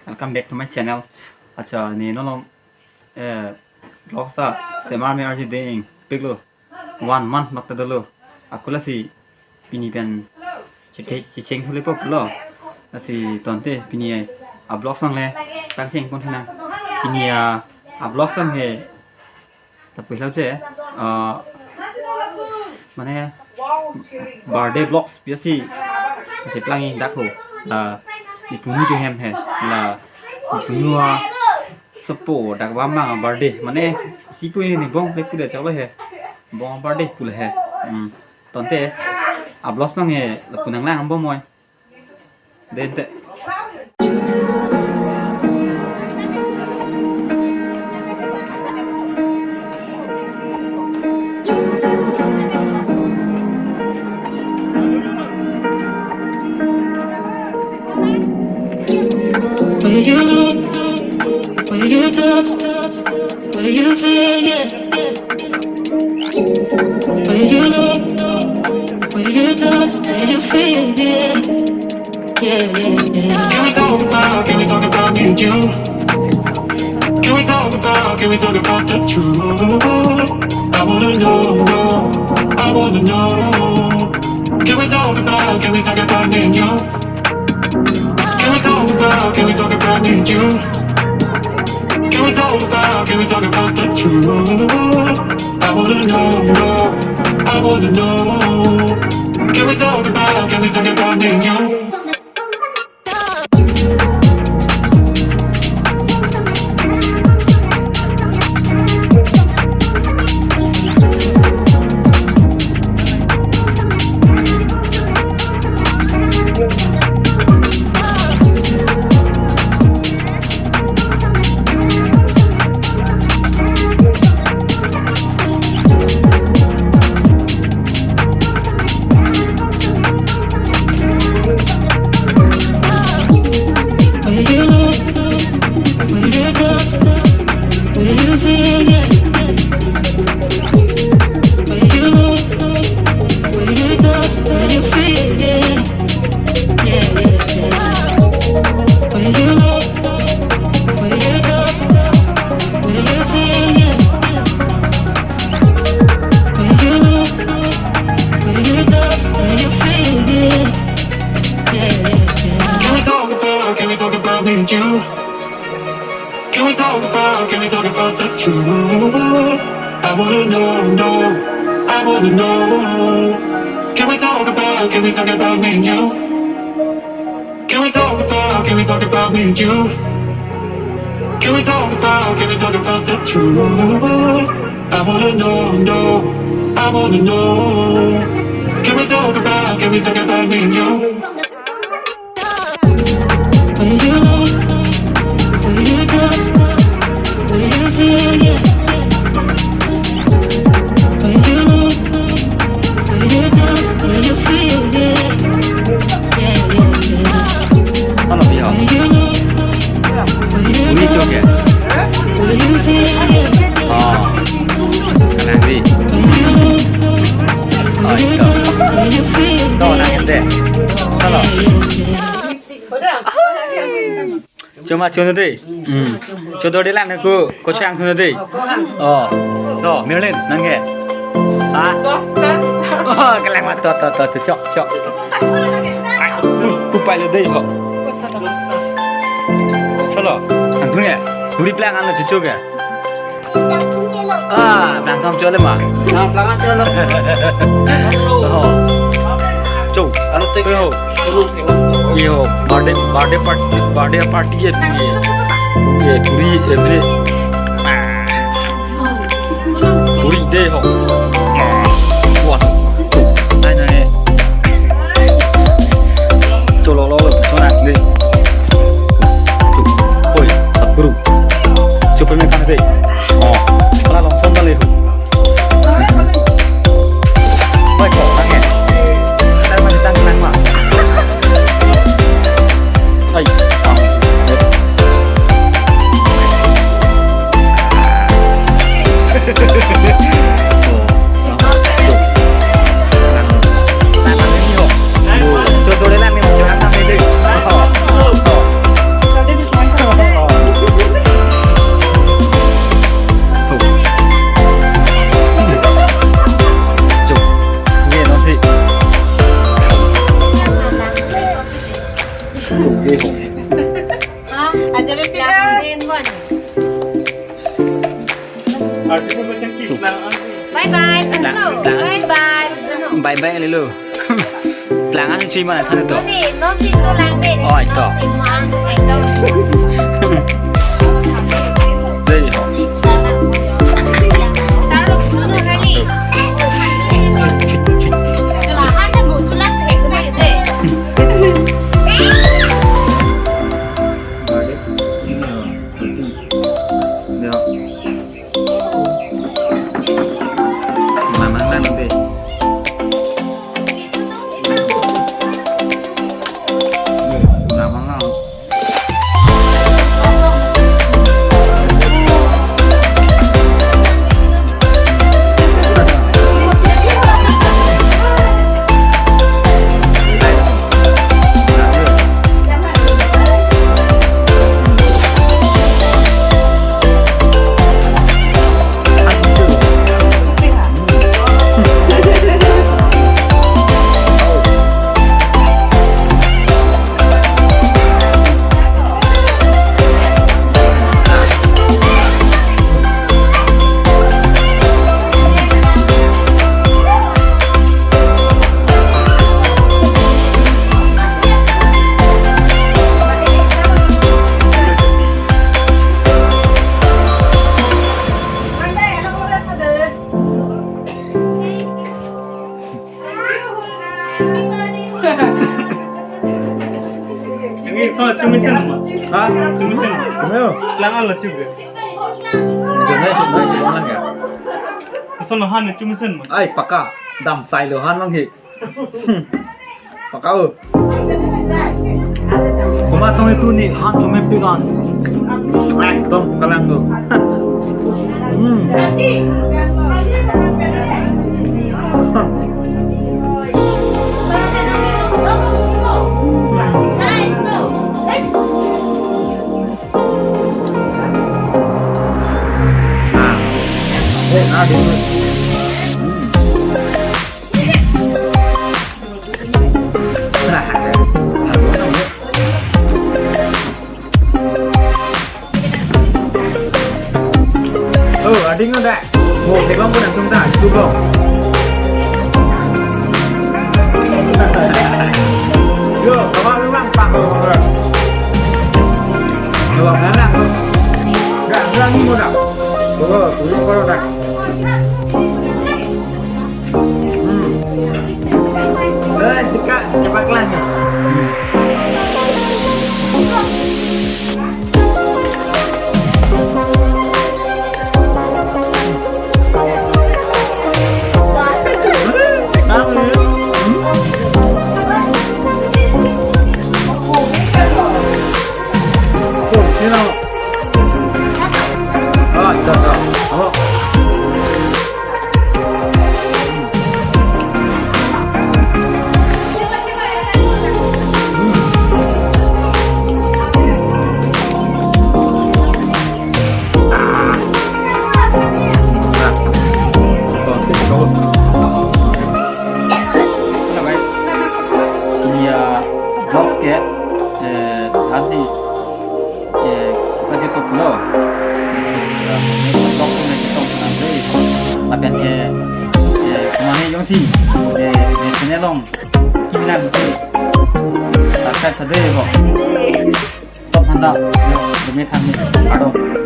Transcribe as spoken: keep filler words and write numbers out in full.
Welcome back to my channel. Acha, ne non along, eh, vlogs ta semar me arji deng piklo. One month mak ta dolo. Ako lasi pini pen chete-, checheng thule pok lo. Lasi tangte pini a vlogs abang le tang cheng pon tha nang. Pini a, a vlogs abang he ta pehla che, ah, mane birthday vlogs pi asi, si plangi dak ho. La ipunu tu hem he, la ipunu a sopo dak vamang birthday, mane si pu ne bong le pu de chalo he, bong birthday pu le he. Hmm. Tangte a vlogs abang he lapu nanglang bomnoi. Dente. Where you look, where you touch, where you feel, yeah. Where you look, where you touch, where you feel, yeah. Yeah, yeah, yeah. Can we talk about, can we talk about me and you? Can we talk about, can we talk about the truth? I wanna know, no, I wanna know. Can we talk about, can we talk about me and you? Can we talk about, can we talk about me and you? Can we talk about, can we talk about the truth? I wanna know, no, I wanna know. Can we talk about, can we talk about me and you? Can we talk about, can we talk about me and you? Can we talk about, can we talk about the truth? I wanna know, no, I wanna know. Can we talk about, can we talk about me and you? Can we talk about, can we talk about me and you? Can we talk about, can we talk about the truth? I wanna know, no, I wanna know. Can we talk about, can we talk about me and you? Where you look, where you touch, where you feel, yeah. Where you look, where you touch, where you feel, yeah. Yeah, yeah, yeah. Solo biho. Where you look, where you touch, where you feel, yeah. Oh. Kalang di. Where you look, where you touch, where you feel, yeah. Solo. Choma chona dei. Hmm. Chodo de lang ko, ko chang chona dei. Oh. So, Merlin, nang ke. Ha? Oh, kalang ma to, to, to, to, chok, chok. Ai, pu, pu pai lo dei ho. Solo, ang tu ya. Buri plang ano chuchu ke. Ah, bang kam chole ma. Na, bang kam chole. Oh. Cho. Ano te. Yo. Yo, birthday, birthday party, birthday party ye. Ye, puri, ye, puri. Ah. Puri de ho. Ah. Wah. Cho. Nai, nai. Cho lo, lo, lo, cho na, ni. Cho. Oi, Sadguru. Cho, permen kan de. Oh, pala long son le. Oi, ko, nang e. Tar ma tang nang ma. Ai, ah. Aja bebe. Bye bye. Bye bye. Bye bye, Lilo. Plangan si mana than to? Oi, to. Dei ho. Mang, mang, mang, dei. Mang, mang, mang. Ini so chumisen ma. Ha? Chumisen. Kumeo. Lang ala chuge. Gana chuge, chuge lang ya. So no han chumisen ma. Ai, paka. Dam sai lo han lang hi. Paka o. Komat atum itu ni han chumepik an. Ekdom kalang do. Hmm. Ah. Eh, ah, di. Hmm. Oh, ading ada. Oh, tegang pun langsung tak, cukup. Yo, kawan memang pak. Coba mana? Enggak, enggak ni mudah. Oh, kulit kalau dah. Hmm. Eh, dekat, cepat kelas ni. Oh, sino? Ah, dah, dah. Oh. Iya, vlog ke, eh, hasil Eh, lagi to pulo. Next, eh, next vlog ko next vlog ko nanti. Tapi, eh, eh, kemana yang sih? Eh, eh, channel long. Kiminan sih. Subscribe saja ya, kok. Sop mantap. Yo, demi kami. Aduh.